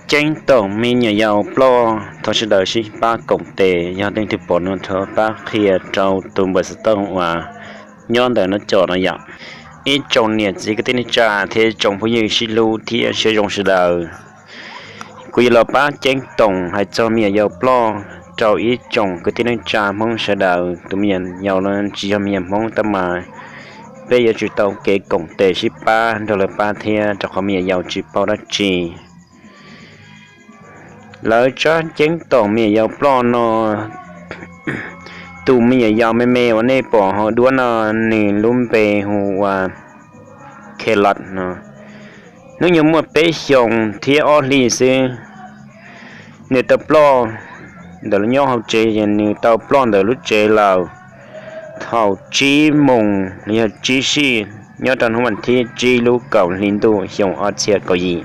Ceeb toom me nyuam yaus ploj, thov sawv daws sib pab koom tes, yog leej twg pom no thov pab qhia rau tus npawb xov tooj uas nyob ntawm no cov no yom. Ib tsoom niam txiv kwv tij neej tsa thiab tsoom phooj ywg sib hlub thiab siab zoo sawv daws, kuv yuav los pab ceeb toom hais txog me nyuam yaus ploj rau ib tsoom kwv tij neej tsa Hmoob sawv daws. Tus me nyuam yaus no tsis yog me nyuam Hmoob tab mas peb yuav tsum tau kev koom tes sib pab nrog lawv pab thiab, rau qhov me nyuam yaus tsis paub dab tsi. Lawv tshaj ceeb toom me nyuam yaus ploj no, tus me nyuam yaus me me uas nej pom hauv duab no, nws lub npe hu ua Khe Los no. Hnub nyoog muaj peb xyoos thiab ob hlis xwb, nws tau ploj ntawm lub nyob hauv tsev, nws tau ploj ntawm lub tsev lawm thaum tsib moos los yog tsib sij nyob rau hnub vas thib tsib lub kaum hli ntuj xyoo ob txhiab kaum yim,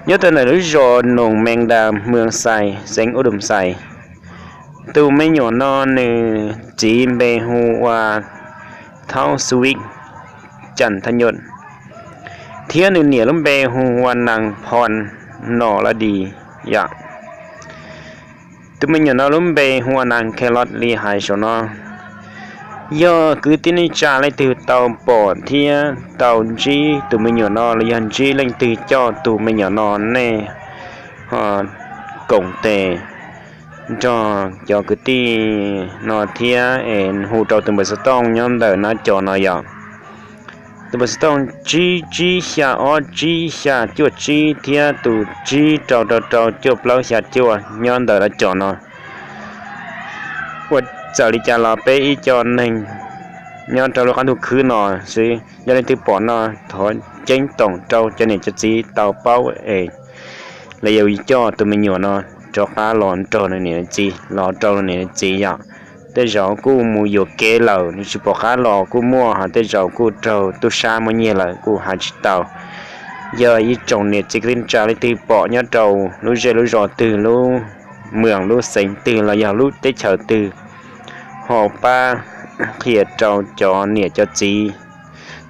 nyob rau ntawm lub zos Noos Mees Das, Hmwv Xais, xeev Ub Dum Xais. Tus me nyuam no nws txiv npe hu ua Thaub Xu Vib Cas Thaj Nyuj, thiab nws niam lub npe hu ua Nas Phoo Nom Laj Dis yom. Tus me nyuam no lub npe hu ua Nas Khe Los li hais saum no. Yog kwv tij neej tsa leej twg tau pom thiab tau ntsib tus me nyuam no los yog ntsib leej twg coj tus me nyuam no, nej ho koom tes nrog cov kwv tij no thiab es hu rau tus npawb xov tooj nyob ntawm no cov no yom. Tus npawb xov tooj tsib tsib xya ob tsib xya cuaj tsib thiab tus tsib rau rau rau cuaj plaub xya cuaj nyob ntawm no cov no. Ua txawm li cas los peb ib co neeg nyob rau lub qab ntuj khwb no xwb, yog leej twg pom no thov ceeb toom rau cov niam cov txiv tau paub es lawv yuav coj tus me nyuam no rov qab los nrog nws niam nws txiv, los rau nws niam nws txiv yom. Tej zaum kuj mus yuam kev lawm, nws tsis pom qab los kuj muaj, hos tej zaum kuj raug tub sab muab nyiag lawm kuj hais tsis tau. Yog ib tsoom niam txiv kwv tij neej tsa leej twg pom nyob rau lub zej lub zos twg, lub moos lub xeev twg los yog lub teb chaws twg, ho pab qhia rau cov niam cov txiv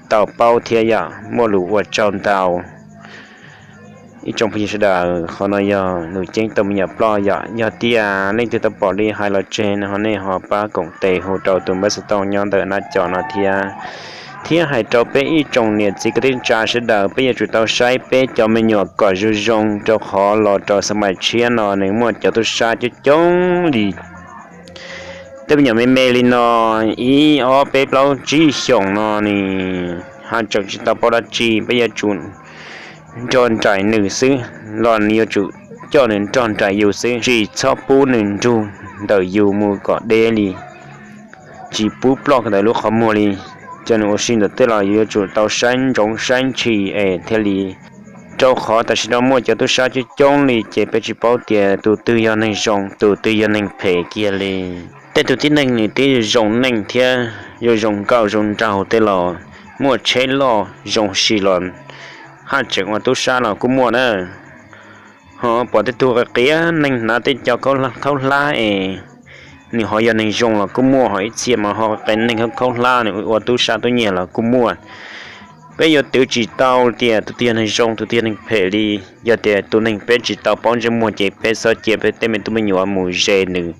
tau paub thiab yom. Muaj lus ua tsaug ntau ib tsoom phooj ywg sawv daws. Qhov no yog lus ceeb toom me nyuam ploj yom. Yog tias leej twg tau pom li hais los tseg no ho nej ho pab koom tes hu rau tus npawb xov tooj nyob ntawm no cov no thiab. Thiab hais rau peb ib tsoom niam txiv kwv tij neej tsa sawv daws, peb yuav tsum tau saib peb cov me nyuam kom zoo zoo, rau qhov los rau xab mais tshiab no nws muaj cov tub sab coob coob li. Tej me nyuam me me li no, ib ob peb plaub tsib xyoos no nws ho tseem tsis tau paub dab tsi, peb yuav tsum nrog nraim nws xwb, los nws yuav tsum coj nws nrog nraim yus xwb, tsis txhob pub nws nrug ntawm yus mus kom deb li, tsis pub ploj ntawm lub qhov muag li. Cov nws ua si ntawm tej los yus yuav tsum tau saib ntsoov saib ntshis es thiaj li, rau qhov tam sim no muaj cov tub sab coob coob li ces peb tsis paub tias tus twg yog neeg zoo tus twg yog neeg phem kiag li. Tej tug tib neeg nws twb zoo neej thiab zoo zoo nkauj zoo nraug tej los muaj tsheb loj zoo si los haj tseem ua tub sab los kuj muaj na. Ho pom tej tug qias qias neeg hnav tej co khaub hlab es nws ho yog neeg zoo los kuj muaj, ho ib txhia mas ho qias neeg khaub hlab nws ua tub sab tub nyiag los kuj muaj. Peb yuav twv tsis tau tias tus twg yog neeg zoo tus twg yog neeg phem li. Yog tias tus neeg peb tsis tau paub ntsej muag ces peb txhob cia peb tej me tub me nyuam mus ze nws,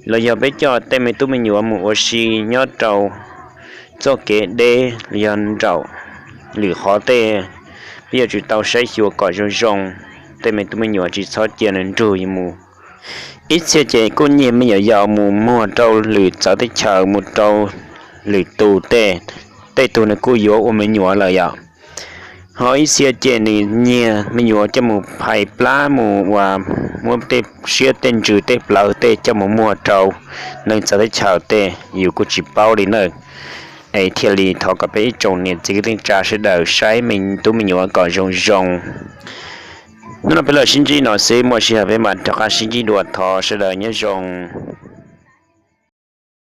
los yog peb coj tej me tub me nyuam mus ua si nyob rau txoj kev deb los yog nraum lwm qhov tej, peb yuav tsum tau saib xyuas kom zoo zoo, tej me tub me nyuam tsis txhob cia nws nrug mus. Ib txhia ces kuj nyiag me nyuam yaus mus muag rau lwm txawv teb chaws mus rau lwm tus tej, tej tug nws kuj yuav ua me nyuam lawm yom. Ho ib txhia ces nws nyiag me nyuam coj mus phais plab mus ua, muab tej siab tej ntsws tej plawv tej coj mus muag rau neeg txawv teb chaws tej yus kuj tsis paub li na. Es thiaj li thov kom peb ib tsoom niam txiv kwv tij neej tsa sawv daws saib me tub me nyuam kom zoo zoo. Hnub no peb los sib ntsib no xwb, muaj sij hawm peb mam rov qab sib ntsib dua, thov sawv daws nyob zoo.